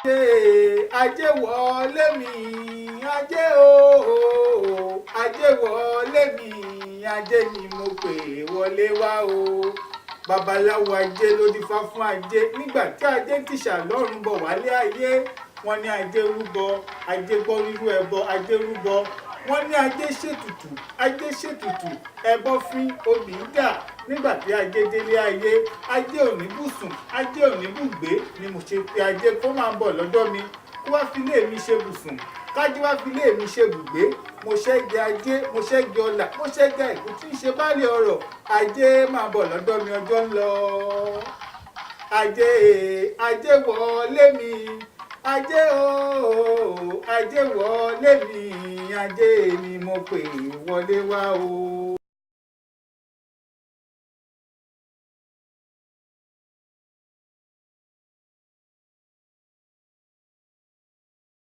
Ajé, ajé wọlé mi, ajé ooo, ajé wọlé mi, ajé ni mo pè, wọlé wá o. Babaláwo ajé ló dífá fún ajé nígbà tí ajé tìṣà lọ́rùn bọ̀ wálé ayé. Wọ́n ní ajé rúbọ, ajé gbọ́ rírú ẹbọ, ajé rúbọ. Wọ́n ní ajé ṣètùtù, ajé ṣètùtù, ẹbọ fín obì dà. Nígbà tí ajé délé ayé, ajé ò ní bùsùn, ajé ò ní bùgbé. Ni mo ṣe pé ajé kó máa bọ̀ lọ́dọ̀ mi, kó wá fi ilé mi ṣe bùsùn, kájí wá fi ilé mi ṣe bùgbé. Mo ṣẹ́gi ajé, mo ṣẹ́gi ọlà, mo ṣẹ́gi àìkú tí ń ṣe báàlẹ̀ ọ̀rọ̀. Ajé máa bọ̀ lọ́dọ̀ mi, ọjọ́ ń lọ. Ajé, ajé wọlé mi, ajé ooo, ajé wọlé mi, ajé ni mo pè, wọlé wá o.